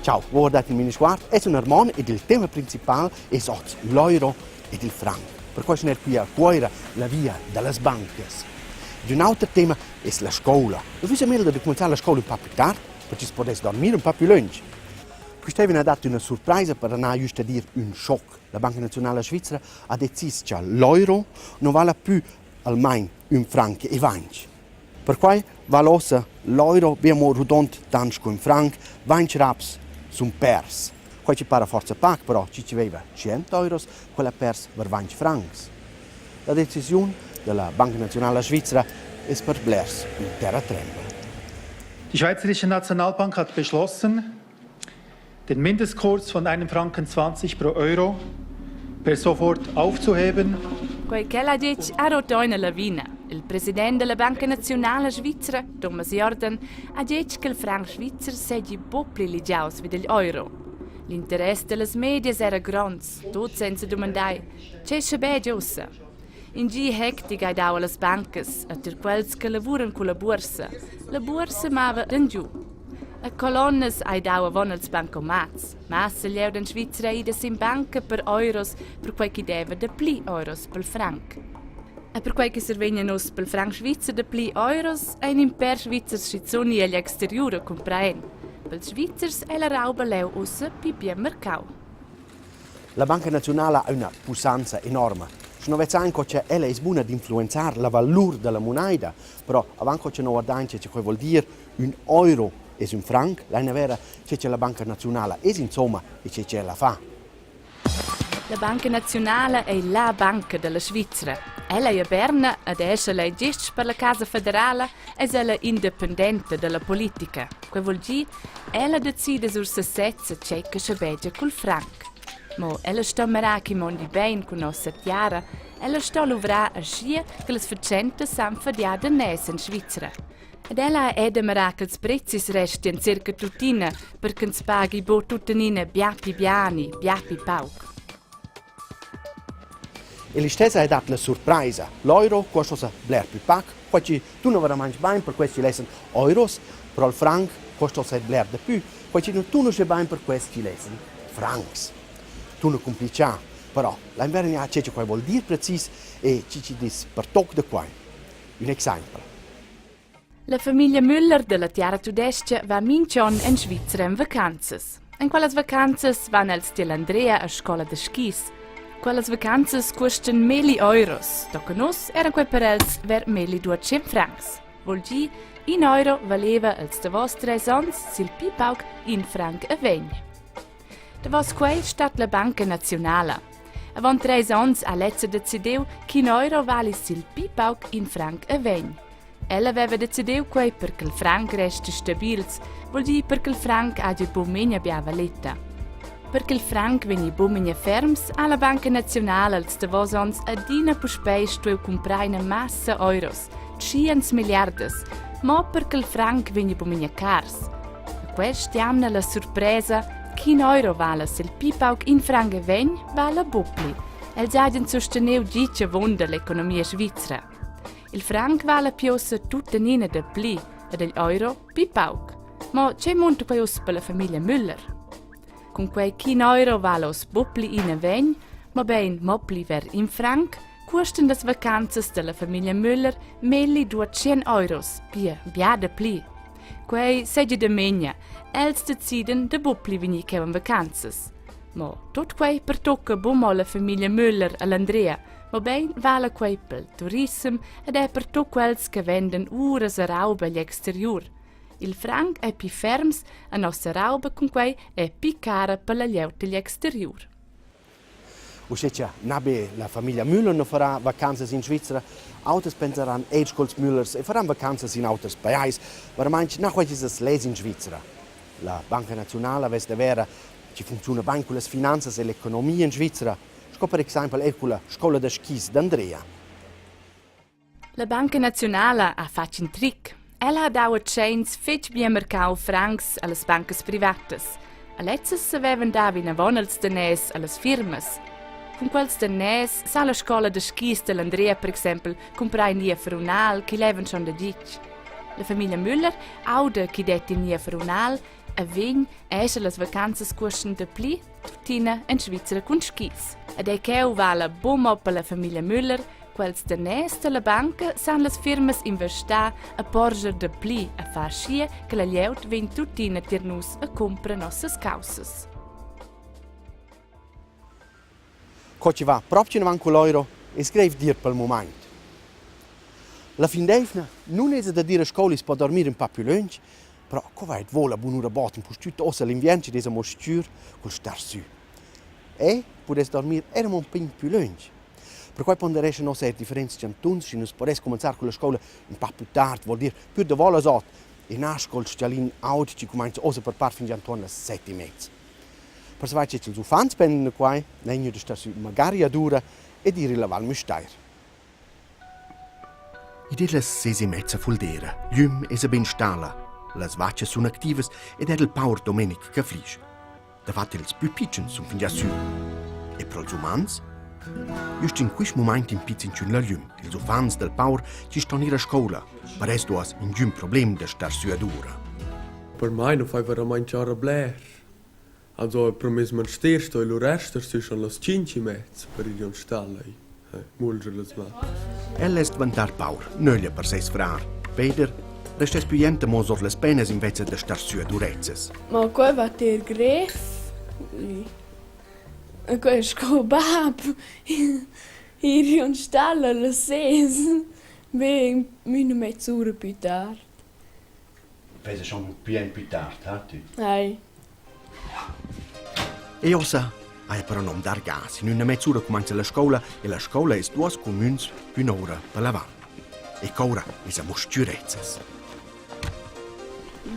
Ciao, voi guardate il Minisguard, es un Armon ed il tema principal es oz l'euro ed il franc. Perquai sun er qui a Cuoira la via da las bancas. Ed ün auter tema es la scoula. Eu füss meglio da cumenzar la scoula ün pa plü tard, per chi's podess dormir ün pa plü lönch. Quista eivna ha dat üna surpraisa per anar güst a dir ün schoc. La Banca naziunala svizra ha decis cha l'euro non vala plü almain ün franc e vainch. Perquai vala uossa l'euro be amo rodond tant sco ün franc, vainch raps sun pers. Quai chi para forsa pac, però chi chi veiva tschient euros, quel ha pers var vainch francs. La decisiun da la Banca naziunala svizra es per blers ün terratrembel. Die Schweizerische Nationalbank hat beschlossen, den Mindestkurs von einem Franken 20 pro Euro per sofort aufzuheben. Quei ch'el ha detg ha rot ina lavina. Il president della Banca Naziunala Svizra, Thomas Jordan, ha detg che il franc svizzer seigi buc pli ligiaus vid igl euro. L'interess dallas medias era gronds, tut senza dumandai, tgei schabegia ussa? In gi hectic hai dau allas bancas, a tier quels che lavuran culla buorsa. La buorsa mava engiu. A colonnas hai dau avon els bancomats. Massa glieud en Svizra ei ida sin banca per euros, perquei ch'i deva dapli euros pel franc. E perquei che survegnan nus pel franc svizzer dapli euros, ein in pèr Svizzers schizun i egl exteriur a cumprar en. Pels Svizzers ei la rauba leu ussa pli bien marcau. La Banca naziunala ha üna pussanza enorma. Sche no vezzain co cha ella es buna d'influenzar la valur da la munaida, però avant co cha no guardain che cha quai voul dir, ün euro es ün franc, laina vera che cha la Banca naziunala es insomma e che ch'ella fa. La Banca naziunala ei la banca dalla Svizra. Ella ei a Berna ed escha lei gest per la Casa federala es ella independenta dalla politica. Quei vul dir, ella decida sur sesezza tgei che schabegia cul franc. Mo ella sto mirar ch'i mondi bein cun nossa tiara. Ella sto luvrar aschia che las fatschentas san fadiar daners en Svizra. Ed ella è da mirar ch'ils prezis restien circa tuttina per ch'ins paghi buc tuttenina bia pli bia ni bia pli pauc. E listess ha dat la surpraisa. L'euro cuosta bler plü pac, quai chi tuna veramaing bain per quels chi lessan euros, però il franc cuosta bler dapü, quai chi nu tuna uschè bain per quels chi lessan francs. Tuna cumplichà, però l'inverno che che quai vuol dir precis e chi chi dis pertoc da quai. Ün exaimpel. La famiglia Müller dalla tiara tudestga va mintg'onn en Svizra en vacanzas. En quellas vacanzas van els tiel Andrea a scola da skis. Quellas vacanzas cuostan melli euros, tochen uss eran quei per els ver melli 200 francs. Vul dir, in euro valeva els davos treis onns sil pli pauc in franc e vegn. Davos quei stat la Banca naziunala. Avon treis onns ha lezza decidiu ch'in euro vali sil pli pauc in franc e vegn. Ella aveva decidiu quei per ch'il franc resti stabils, vul dir per ch'il franc hagi buc memia bia valeta. Per ch'il franc vegni buc memia ferms ha la Banca naziunala els davos onns adina puspei stuiu cumprar ina massa euros, tschients milliardas, mo per ch'il franc vegni buc memia cars. Quest'jamna la surpresa ch'in euro vala sil pli pauc in franc e vegn, vala buc pli. Els hagien susteniu gitg avunda l'economia svizra. Il franc vala pia ussa tuttenina dapli ed igl euro pli pauc. Mo tgei munta quei uss per la famiglia Müller? Cunquei ch'in euro vala uss buc pli in e vegn, mobein mo pli ver in franc, cuostan las vacanzas dalla famiglia Müller melli 200 euros, pia bia dapli. Quei seigi da megna, els deciden da buc pli vegnir cheu en vacanzas. Mo tut quei pertucca buc mo la famiglia Müller e l'Andrea, mobein vala quei pel turissem ed è per tut quels che vendan uras e rauba egl exteriur. Il franc ei pli ferms e nossa rauba cunquei è pli cara per la glieud digl exteriur. Uschè cha na be la famiglia Müller nu farà vacanzas in Svizra, auters pensaran eir sco'ls Müllers e faran vacanzas in auters pajais. Varamaing na quai chi s'as less in Svizra. La Banca naziunala vess da vera chi funcziuna bain cullas finanzas e l'economia in Svizra, sco per exaimpel eir culla scoula da skis d'Andrea. La Banca naziunala ha fatg in tric. Ella ha dau a tscheins fetg bien marcau francs allas bancas privatas. A lezzas savevan dar vinavon els daners allas firmas. Cun quels daners sa la scola da skis dall'Andrea per exempel cumprar in niev runal che levan schon da ditg. La famiglia Müller auda ch'i detti in niev runal. a vegn, er sche las vacanzas cuostan dapli, tuttina en Svizra cun skis. Ed è cheu vala buca per la famiglia Müller, quels daners dalla banca san las firmas investar a porscher dapli a far schia che la glieud vegn tuttina tier nus a cumprar nossas caussas. Co chi va propcha inavant cul euro es greiv dir pel mumaint. La fin d'eivna nun esa da dir a scoula i's po dormir ün pa plü lönch, però co va et vo la bunura bod impustüt uossa l'inviern chi'd es amo s-chür cul star sü. E pudess dormir eir amo ün pin plü lönch. Perquai pondereschan uossa eir differents chantuns schi nu's podess cumanzar culla scoula ün pa plü tard, voul dir pür davo las ot e na sco'l s-chalin aut chi cumainza uossa per part fingià intuorn las set e mez. Per savair che ch'ils uffants pendan da quai, n'ha gnü da star sü magari adura ed ir illa Val Müstair. Id es las ses e mezza Fuldera. Glüm esa bain stala. Las vachas sun activas ed eir il paur Domenic Caflisch. Dafatta ils plü pitschens sun fingià sü. E pro'ls umans? Güst in quist mumaint impizza inchün la glüm. Ils uffants dal paur chi ston ir a scoula. Paress duos ingün problem da star sü adura. Per mai nu fai veramaing chara bler. Also per meis manster sto lur ester sü schon las tschinch e mez per ir giò'n stalla e mulger las vachas. El es dvantar paur, nöglia per seis frar. Peder restess pü jent amo sur las penas invece da star sü ad urezzas. Ma quei va ter grev. E quei sco bab. Ir giò'n stalla las ses. Be üna mezz'ura pü tard. Vesa schon bien più tard, ha tü? Ei. E ossa haja però nom dar gas. In üna mezz'ura cumainza la scoula e la scoula es duos cumüns ün'ura per la val. E coura es amo stürezzas.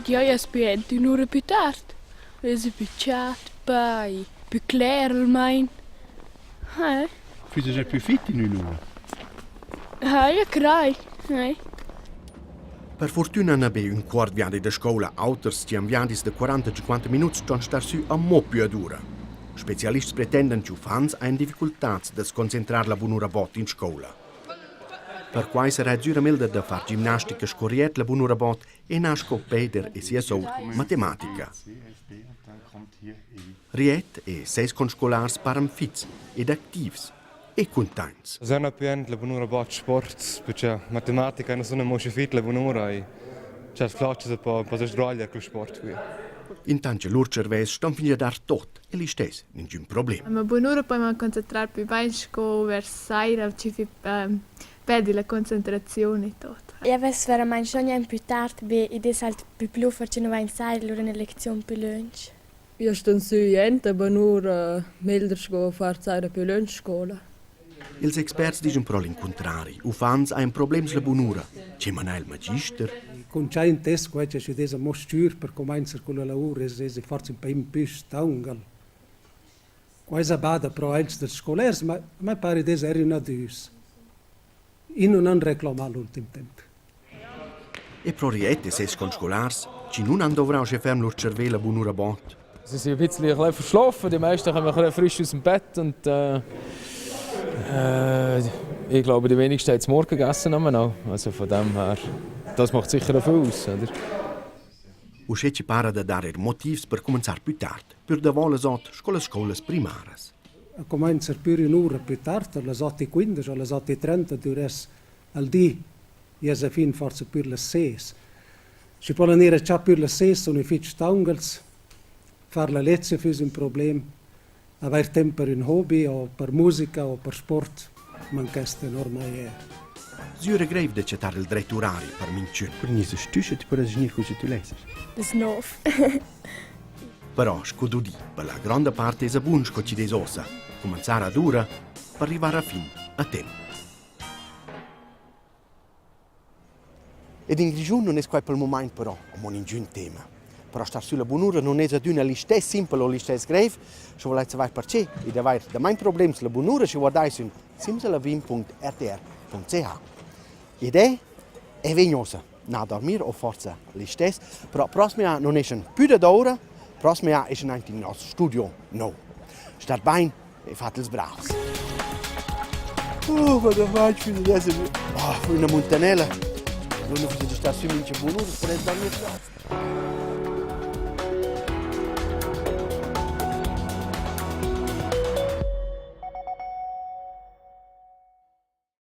Io es più ent ün'ura più tard. Es più chat, pai, più cler almain. Eh. Füss già più fit in ün'ura? Eh, io crei, eh. Per fortüna na be ün cuort viadi da scoula, auters chi han viadis da 40-50 minuts ston star sü amo pü adura. Spezialists pretendan ch'uffants hajan difficultats da's concentrar la bunura bod in scoula. Perquai sarà züra meglder da far gimnastica sco Riet la bunura bod e na sco Peder e sia sour matematica. Riet e seis conscolars paran fits ed activs e cuntaints. Sono più la bunura bot sport, perché matematica non sono molto fit la bunura e c'è flaccia un po' un po' sdrogliare col sport qui. Intant che lur cervès ston finir dar tot e listess ningün problem. Ma bunura poi man concentrar più bain sco vers saira, ci fi perdi la concentrazione e tot. Eu vess veramaing schon gnanc pü tard be id es halt pü pluffer chi nu vain saira lura üna lecziun pü lönch. Io stun sü jent e bunura meglder sco far saira pü lönch scoula. Ils experts dischan però l'incuntrari. Uffants hajan problems la bunura. Che manà il magister? Cuntschaint es quai cha schi dess amo stür per cumainzar culla lavur es esa forsa ün pain pü staungal. Quai sa bada però eir dals scolars, ma a me pare dess eir ün adüs. I nun han reclamà l'ultim temp. E pro Riet e ses conscolars, chi nun han dovrà uschè ferm lur tscharvè la bunura bod. Sie sind ein bisschen, ein bisschen verschlafen, die meisten kommen ein bisschen frisch aus dem Bett und äh, äh, ich glaube, die wenigsten haben Morgen gegessen auch. Also von dem her, das macht sicher auch viel aus, oder? Uschè chi para da dar eir motivs per cumanzar pü tard, pür davo las ot sco las scoulas primaras. A cumainzar pür ün'ura pü tard, a las 8.15 o las 8.30 düress al di i es a fin forsa pür las ses. Schi polan ir a cha pür las ses sun i fich staungels. Far la lezia füss ün problem. Avair temp per ün hobi o per musica o per sport manchess tenor mai eir. Sür è greiv da chattar il dret urari per minchün. Quindi se stüscha ti pudess gnir cu che tu lessas. Das nov. Però sco dudi, per la gronda parte esa bun sco chi dess uossa. Cumanzar ad ura per rivar a fin a temp. Ed in Grischun nun es quai pel mumaint però amo ningün tema. Però star sülla bunura nun es adüna listess simpel o listess greiv. Sche volais savair perche ed avair damain problems la bunura, sche guardai sün simsalabim.rtr.ch. Ed è è vegn uossa na dormir o forsa listess, però prossima jà nun eschan pü dadoura, prossima jà eschan aint in nos studio nou. Stat bain e fat ils bravs. Oh, ma da faig fin adesso. Oh, una muntanella. Non ho fatto stare su mincha bunura, per dormir.